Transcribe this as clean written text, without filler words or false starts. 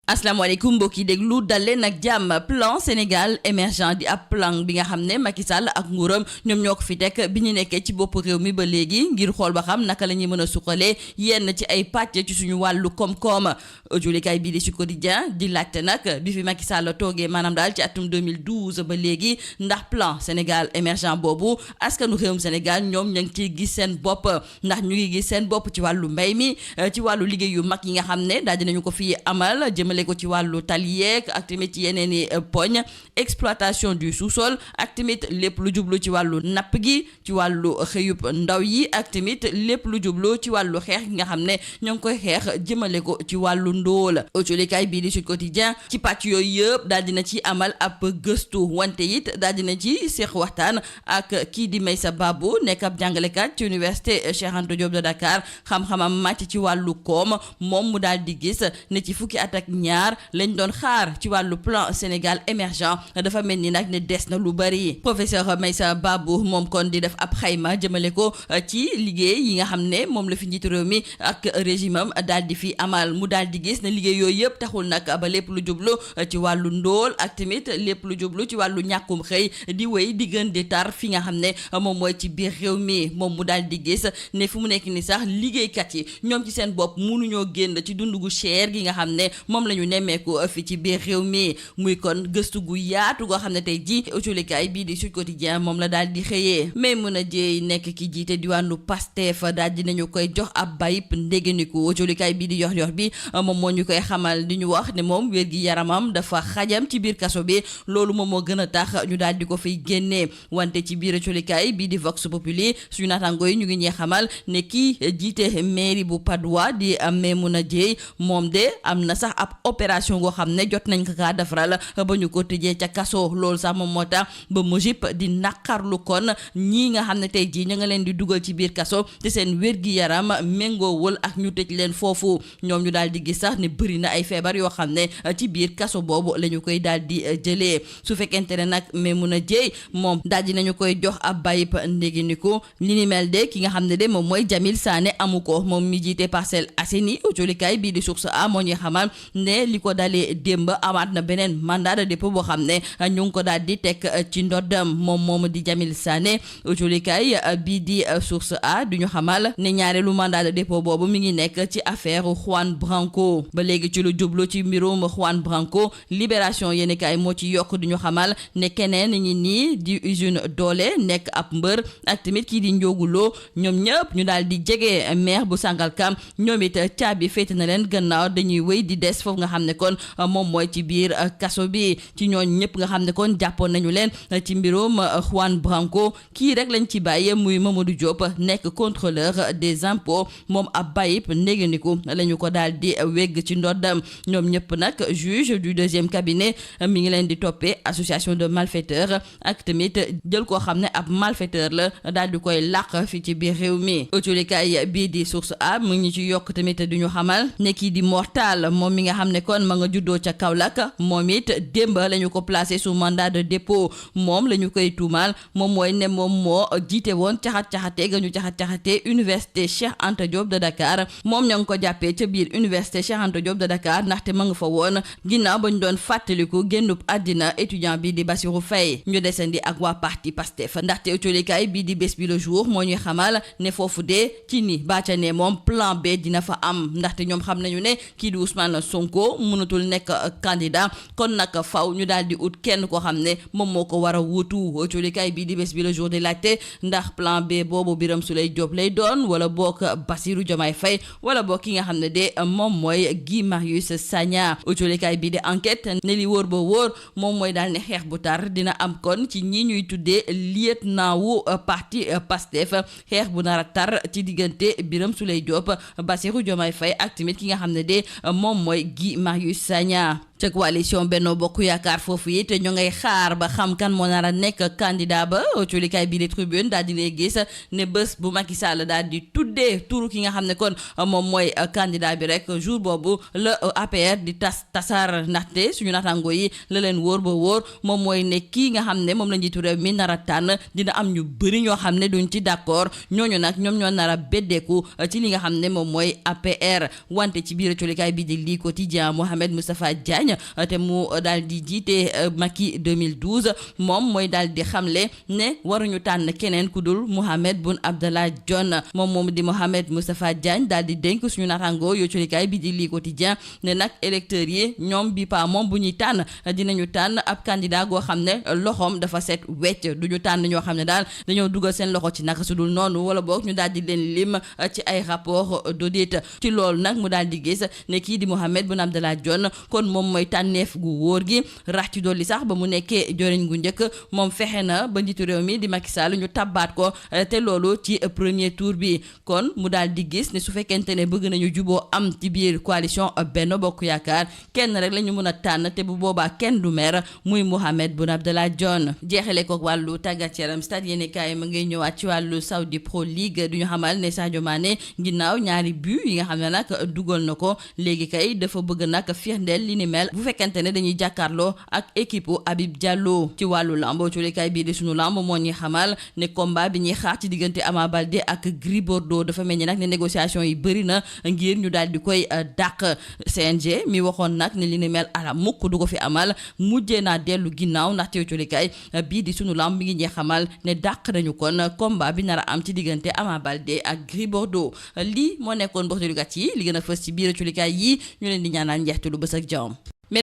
asalaamaaleykum mbokki déglu dal leen ak jàmm plan Sénégal émergent di ab plan bi nga xam ne Macky Sall ak nguuram ñoom ñoo ko fi teg bi ñu nekkee ci bopp réew mi ba léegi ngir xool ba xam naka la ñuy mën a suqalee yenn ci ay pàcc ci suñu wàllu koom-koom julikaay bii di Sud Quotidien di laajte nag bi fi Macky Sall toogee maanaam daal ci atum 2012 ba léegi ndax plan Sénégal émergent boobu askanu réewum Sénégal ñoom ña ngi ciy gis seen bopp ndax ñu ngi gis seen bopp ci wàllu mbay mi ci wàllu liggéey yu mag yi nga xam ne daal dinañu ko fi amal jëmale ko ci wàllu tali yeeg ak tamit ci yeneen i poñ exploitation du sous-sol ak tamit lépp lu jublu ci wàllu napp gi ci wàllu xëyub ndaw yi ak tamit lépp lu jublu ci wàllu xeex gi nga xam ne ñoo ngi koy xeex jëmale ko ci wàllu ndóol autolikaay bii di Sud Quotidien ci pàcc yooyu yëpp daal dina ci amal ab gëstu wante it daal dina ci seq waxtaan ak kii di Meissa Babou nekk ab jàngalekat ci université Cheikh Anta Diop de Dakar xam-xamam màcc ci wàllu koom moom mu daal di gis ne ci fukki at ak ñaar lañ doon xaar ci wàllu plan Sénégal émergent dafa mel ni nag ne des na lu bari professeur Meissa Babou moom kon di def ab xayma jëmale ko ci liggéey yi nga xam ne moom la fi njiitu réew mi ak régime am daal di fi amal mu daal di gis ne liggéey yooyu yëpp taxul nag ba lépp lu jublu ci wàllu ndóol ak tamit lépp lu jublu ci wàllu ñàkkum xëy di wéy di gën di tar fi nga xam ne moom mooy ci biir réew mi moom mu daal di gis ne fu mu nekk ni sax liggéeykat yi ñoom ci seen bopp mënuñoo génn ci dundu gu cher gi nga xam ne moom la ñu nemmeeku fi ci biir réew mi muy kon gëstu gu yaatu goo xam ne tey ji autolikaay bii di Sud Quotidien moom la daal di xëyee mais mën a jéey nekk ki jiite diwaanu Pastef daal dinañu koy jox ab bayib ndégganiku autolikaay bii di yor bi moom moo ñu koy xamal di ñu wax ne moom wér gi yaramam dafa xajam ci biir kaso bi loolu moom moo gën a tax ñu daal di ko fiy génnee wante ci biir autolikaay bii di Vox Populi suñu naataango yi ñu ngi ñee xamal ne kii jiite mairie bu Padoua di Maimouna Dièye moom de am na sax ab opération goo xam ne jot nañ ko kaa defaral ba ñu ko tëjee ca kaso loolu sax moom moo tax ba Mujib di naqarlu kon ñii nga xam ne tey jii ña nga leen di dugal ci biir kaso te seen wér-gi-yaram méngoowul ak ñu tëj leen foofu ñoom ñu daal di gis sax ne bëri na ay feebar yoo xam ne ci biir kaso boobu la ñu koy daal di jëlee su fekkente ne nag Maimouna Dièye moom daal di nañu koy jox ab bayib ndéginiku li ni mel de ki nga xam ne de moom mooy Jamil Sané amu ko moom mi jiite Parcelles Assainies autolikaay bii di Source A moo ñuy xamal ne li ko dalee démb amaat na beneen mandat de dépôt boo xam ne ñu ngi ko daal di teg ci ndoddam moom di Jamil Sané autolikaay bii di Source A du ñu xamal ne ñaareelu mandat de dépôt boobu mi ngi nekk ci affaire Juan Branco ba léegi ci lu jublu ci mbirum Juan Branco libération yéenekaay moo ci yokk du ñu xamal ne keneen ñi nii di usine doole nekk ab mbër ak tamit kii di njooguloo ñoom ñëpp ñu daal di jege maire bu Sangalkam ñoom it caabi féete na leen gannaaw dañuy wéy di des foofu nga xam ne kon moom mooy ci biir kaso bi ci ñooñ ñëpp nga xam ne kon jàppoon nañu leen ci mbirum Juan Branco kii rek lañ ci bàyyee muy Mamadou Diop nekk contrôleur des impôts moom ab bayib ndéganiku la ñu ko daal di wégg ci ndoddam ñoom ñëpp nag juge du deuxième cabinet mi ngi leen di toppee association de malfaiteurs ak tamit jël koo xam ne ab malfaiteur la daal di koy làq fi ci biir réew mi autolikaay bii di Source A mu ngi ci yokk tamit du ñu xamal ne kii di mortal moom mi nga xam ne kon ma nga juddoo ca Kaolack moom it démb la ñu ko placé sous mandat de dépôt moom la ñu koy tuumaal moom mooy ne moom moo jiite woon caxat-caxatee ga ñu caxat-caxatee université Cheikh Anta Diop de Dakar moom ñoo ngi ko jàppee ca biir université Cheikh Anta Diop de Dakar ndaxte ma nga fa woon ginnaaw ba ñu doon fàttaliku génnub àddina étudiant bi di Bassirou Faye ñu desandi ak waa parti Pastef ndaxte autolikaay bii di Bës Bi Le Jour moo ñuy xamal ne foofu de ci ni bàcca ne moom plan B dina fa am ndaxte ñoom xam nañu ne kii di Ousmane Sonko mënatul nekk candidat kon nag faw ñu daal di ut kenn koo xam ne moom moo ko war a wuutu autolikaay bii di Bës Bi Le Jour di laajte ndax plan B boobu Birame Souleye Diop lay doon wala boog Bassirou Diomaye Faye wala boog ki nga xam ne de moom mooy Guy Marius Sagna autolikaay bii di enquête ne li wóor ba wóor moom mooy daal ne xeex bu tar dina am kon ci ñi ñuy tuddee lieutenant wu parti Pastef xeex bu nar a tar ci diggante Birame Souleye Diop Bassirou Diomaye Faye ak tamit ki nga xam ne de moom mooy Guy Marius Sagna ca coalition Benno Bokk Yaakaar foofu it ñu ngay xaar ba xam kan moo nar a nekk candidat ba colikaay bi di Tribune daal di ne gis ne bés bu Macky Sall daal di tuddee turu ki nga xam ne kon moom mooy candidat bi rek jour boobu la APR di tasar ndaxte suñu natango yi la leen wóor ba wóor moom mooy ne kii nga xam ne moom la njiitu réew mi nar a tànn dina am ñu bëri ñoo xam ne duñ ci d'accord ñooñu nag ñoom ñoo nar a beddeeku ci li nga xam ne moom mooy APR wante ci biir colikaay bi di lii quotidien Mohamed Moustapha Diagne te mu daal di jiite Macky 2012 moom mooy daal di xamle ne waruñu tànn keneen ku dul Mohamed Boun Abdallah Dionne moom di Mohamed Moustapha Diagne daal di dénk suñu natango yoo colikaay bi di lii quotidien ne nag électeurs yi ñoom bi pa moom bu ñuy tànn dinañu tànn ab candidat goo xam ne loxoom dafa set wecc duñu tànn ñoo xam ne daal dañoo dugal seen loxo ci naka su dul noonu wala boog ñu daal di leen lim ci ay rapport d'audit ci loolu nag mu daal di gis ne kii di Mohamed Boun Abdallah Dionne kon moom mooy tànneef gu wóor gi rax ci dolli sax ba mu nekkee joriñ gu njëkk moom fexe na ba njiitu réew mi di Macky Sall ñu tabbaat ko te loolu ci premier tour bi kon mu daal di gis ne su fekkente ne bëgg nañu juboo am ci biir coalition Benno Bokk Yaakaar kenn rek la ñu mën a tànn te bu boobaa kenn du mer muy Mohamed Boun Abdallah Dionne jeexale ko wàllu tàggat yaram stade yéeni kaay ma ngay ñëwaat ci wàllu Saudi Pro League du ñu xamal ne Sadio Mané ginnaaw ñaari but yi nga xam ne nag dugal na ko léegi kay dafa bëgg nag firndeel li ni mel bu fekkente ne dañuy jàkkaarloo ak équipe Habib Diallo ci wàllu lambo colikaay bii di sunu lamb moo ñuy xamal ne combat bi ñuy xaar ci diggante Ama Baldé ak Gris Bordeaux dafa mel ni nag ne négociation yi bëri na ngir ñu daal di koy dàq CNG mi waxoon nag ne li ni mel ala mukk du ko fi amal mujjee naa dellu ginnaaw ndaxte colikaay bii di sunu lamb mi ngi ñuy xamal ne dàq nañu kon combat bi nar a am ci diggante Ama Baldé ak Gris Bordeaux lii moo nekkoon mboxtalukat yi li gën a fës ci biir colikaay yi ñu leen di ñaanal njeextalu bës ak jàmm